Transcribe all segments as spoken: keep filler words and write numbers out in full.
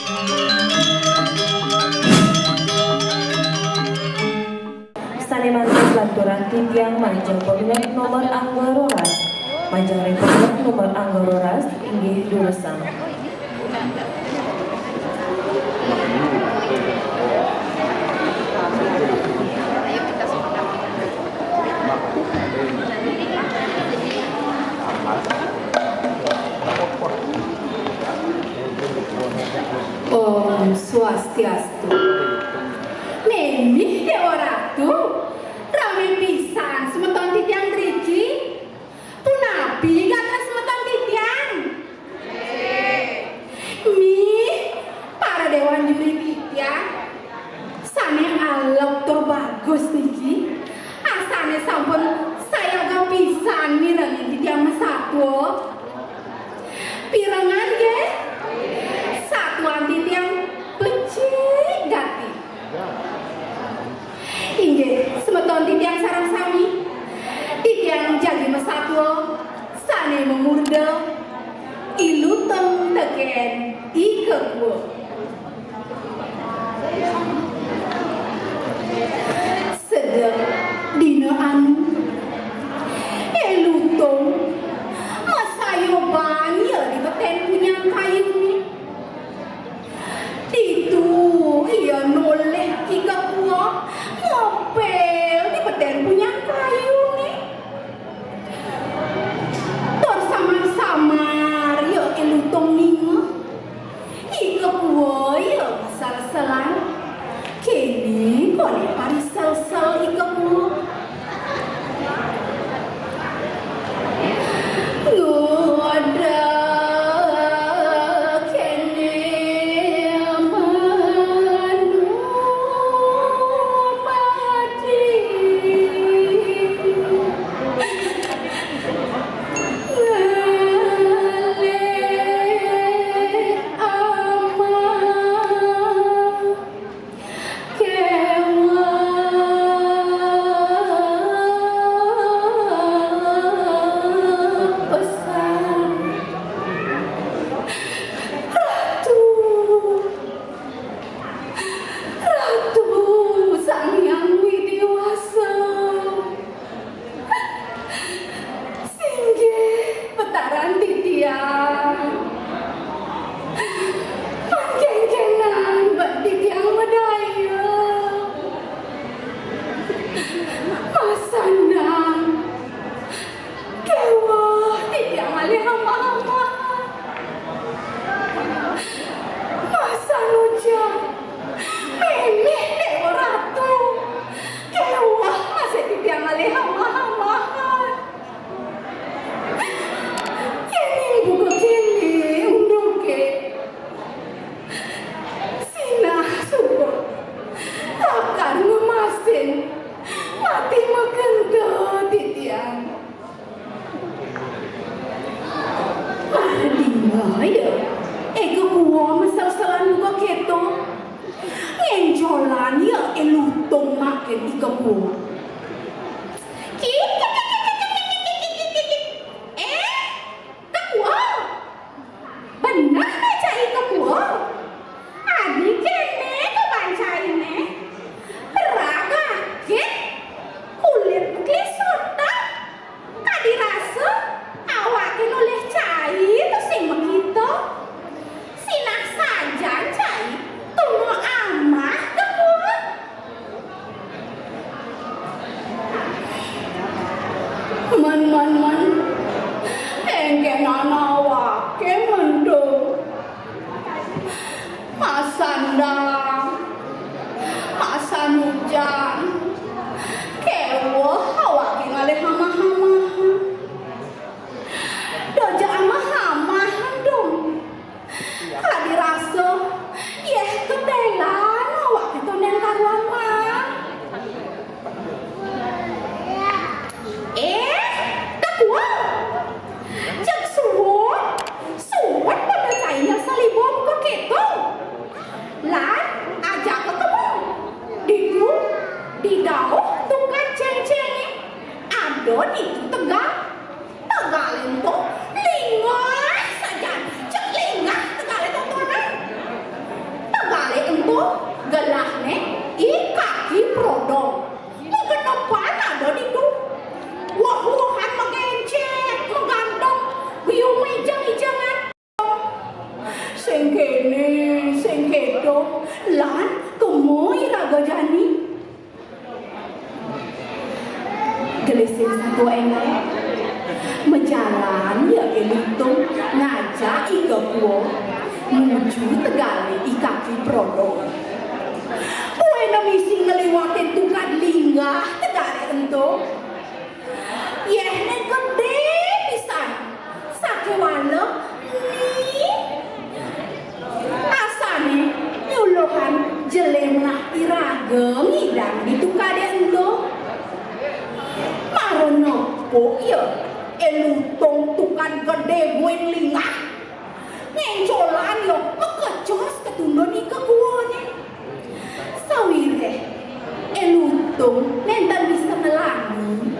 Sané mangkin lanturang titiang majeng pamilet nomor angga roras. Majeng ring pamilet nomor angga roras inggih durusang. Om Swastiastu. Mimih Déwa Ratu, ramé pisan semeton titiang driki. Punapi gatra semeton titiang? Mih, para déwan juri titiang, sané alep tur bagus niki, asané sampun sayaga pisan mirengin titiang masatua. Pirengang nggih, satuan titiang becik gati. Inggih, semeton titiang sareng sami, titiang jagi masatua sané mamurda I Lutung tekén I Kekua. Sedek dina anu, I Lutung masayoban ia di betén punyan kayuné. Ditu ia nolih I Kekua ngopél di betén punyan kayuné. Tur samar-samar ia I Lutung ningeh. I Kekua ia maselselan. Kéné koné pariselsel I Kekua. Ngoda kéné manu mati. Ngalih ama. Kéweh pesan. Ratu, Ratu Sang Hyang Widhi Wasa. Singgih petaran titiang. Mangkéngkénang ban titiang madaya. Masandang. Kéweh titiang ngalih amah-amahan. Masan ujang. Mimih Déwa Ratu. Kéweh masih titiang ngalih amah-amahan. Yéning buka kéné unduké, sinah suba lakar ngemasin mati magenta titiang. Mardingeh ya, I Kekua maselselan buka kéto. Ngéncolan ya I Lutung makin I Kekua. Kik, kik, kik, kik, kik, kik, kik, kik, kik, kik. Eh, Kekua. Beneh né cai Kekua. Adi kéné kabancainé. Perak akit, kulit klisutang. Kadi rasa awaké nolih cai tusing makita. Sinah sajan cai tuna amah Kekua. Men, men, men. Éngkén anak awaké mendung. Masandang. Masan ujang. Kéweh awaké ngalih amah-amahan. Doja amah-amahan dong. Kadi rasa, yéh ketélan awaké tondén karuan, Mang. Eh, Kekua. Jeg suud, suud pada cainé saliba buka kéto. Lan ajaka kemu. Ditu Sing kéné, sing kéto, lan kema iraga jani. Gelising satua énggal. Majalan ia I Lutung ngajak I Kekua nuju tegalé I Kaki Prodong. Buina misi ngliwatin tukad linggah tegalé ento. Yéhné gedé pisan, sakéwala ni asané nyuluhang jelema iraga ngidang di tukadé ento. Mara nepuk ia I Lutung tukad gedé buin linggah. Ngéncolan ia makecos ka tundun I Kekuané. Sawiréh I Lutung nénten bisa ngelani.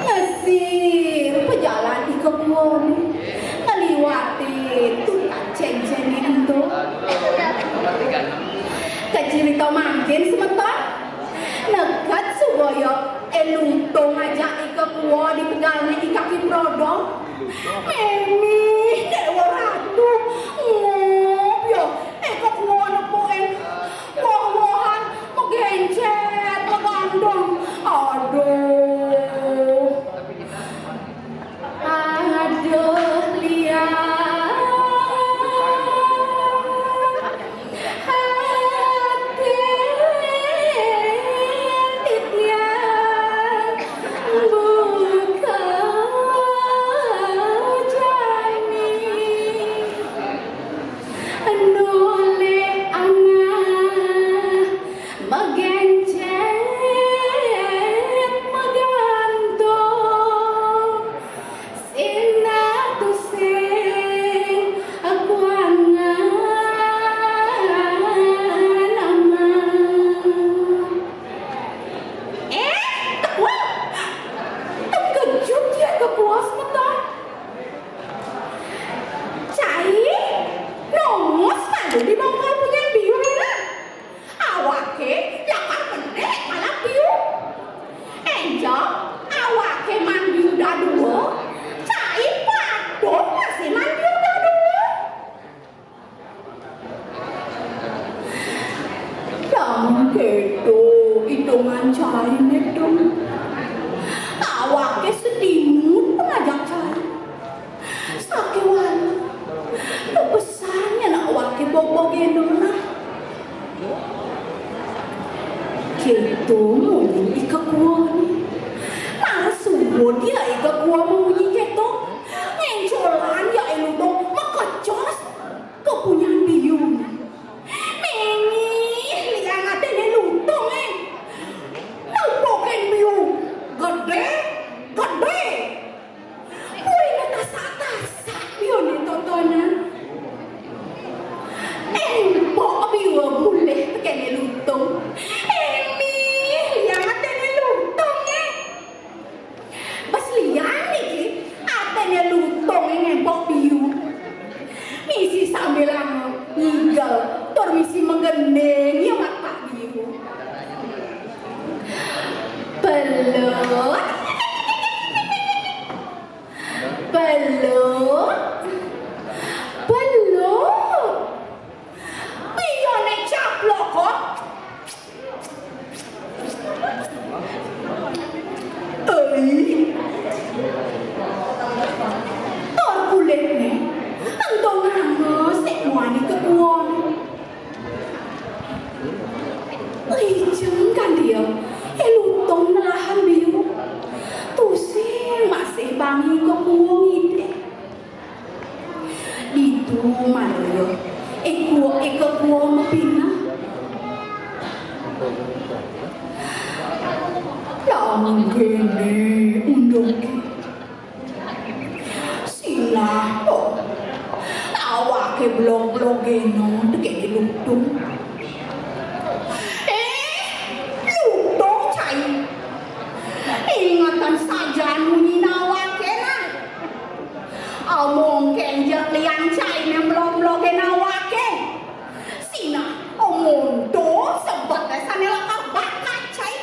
Ngesir pejalan I Kekuané ngliwatin tukad céncéné ento. Kacarita mangkin semeton, neked suba ia I Lutung ngajak I Kekua di tegalné I Kaki Prodong. Mémé, Déwa Ratu, ngop ia I Kekua nepukin woh-wohan magéncét, magandeng. Aduh. Aduh, liang. Ati titiang buka jani. Nolih angah magéncét magantong. Sinah tusing kuangan amang. Eh, Kekua! Tekejut ia Kekua semeton. Cai, nongos malu di bongkol punyan biu ira. Awaké lakar pendek malap biu. Énjang awaké maan biu dadua, cai patut masih maan biu dadua. Lamun kéto itungan cainé, Tung, awaké sedinut pangajak cai. Sakéwala, pepesan nyan awaké bogbogé nona. Kéto munyin I Kekuané. Mara suud ia I Kekua mamunyi kéto, ngéncolan ia I Lutung makecos ka punyan biuné. Mémé, liang atiné Lutungé. Nepukin biu gedé, gedé. Buina tasak-tasak biuné totonan. Empuk biu bulih tekén I Lutung. Émih, liang atiné Lutung, eh. Bes liang niki atiné Lutung ngempuk biu. Misi sambilanga ngigel tur misi magending ia mapak biu. Pelut. Pelut. Pelut. Biuné caplok kok. Ei. Tur kulitné ento nganges sik muani kekuon. Liceng kanti ia, I Lutung nelahang biu. Tusing masih bangi kekuon ngidih. Ditu mara ia, I Kekua mapineh. Lamun kéné unduké. Sinah, oh. Awaké blog-blogé nona tekén I Lutung. Eh, Lutung cai. Ingetang sajan munyin awaké nah. Amung kénjel liang cainé mlog-mlogin awaké. Sinah, amun to sebet sané lakar bakat cai.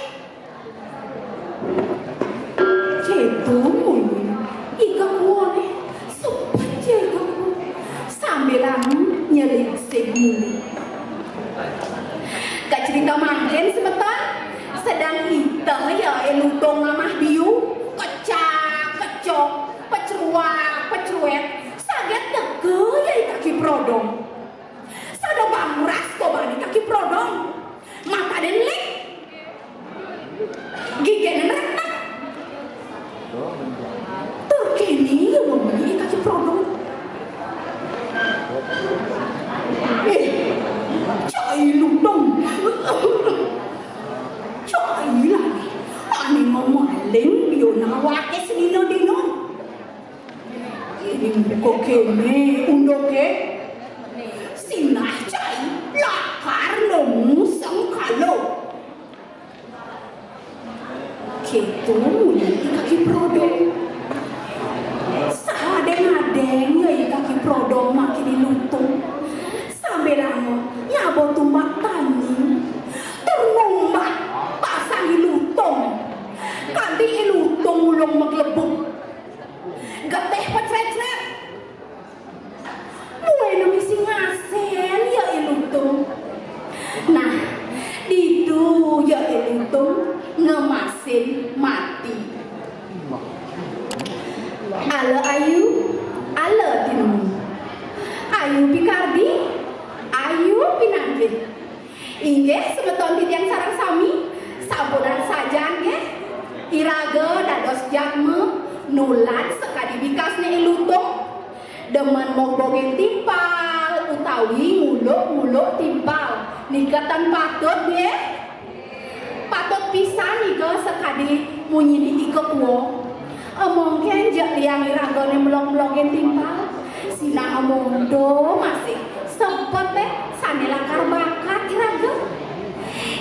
Céto munyin I Kekuané, sebet cai I Kekua. Sambil Bilang nyelip sing mulu. Kacerita mangkin semeton, sedang iteh ya I Lutung amah biu, kecak kecok, pecruak pecruet, saget teka ya I Kaki Prodong. Sada bangras kobane Kaki Prodong. Matane lik. Gigene retek. Tur kene ya wengi Kaki Prodong. Eh, cai Lutung. Cai lah. Ane ngemaling biu nawake sedina-dina. Ini kok kene unduke. Sinah cai lakar nemu sengkala. Keto muni I Kaki Prodong. Sadeng-adeng ya I Kaki Prodong makin I Lutung. Sambil lama nyabo tumbak tani. Tur numbak pasang I Lutung. Kanti I Lutung ulung maglebuk. Getih pecret-cret. Buene misi ngasen ya I Lutung. Nah, ditu ya I Lutung ngemasin mati. Ala ayu, ala tinemu. Ayu pikardi, ayu pinanggih. Inggih, semeton titiang sareng sami, sampunang sajan nggih. Iraga dados jadma nulad sakadi bikasne I Lutung. Demen mogbogin timpal utawi nguluk-nguluk timpal. Nika tan patut nggih. Patut pisan nika sakadi munyine I Kekuo. Amongken jeg liang iragane melog-melogin timpal. Sinah amonto masih sebet deh sane lakar bakat iraga.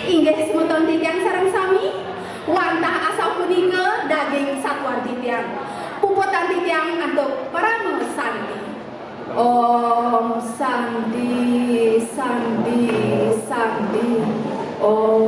Inggih semeton titiang sareng sami, wantah asapunika daging satuan titiang. Puputang titiang antuk parama santi. Om Santi, Santi, Santi. Om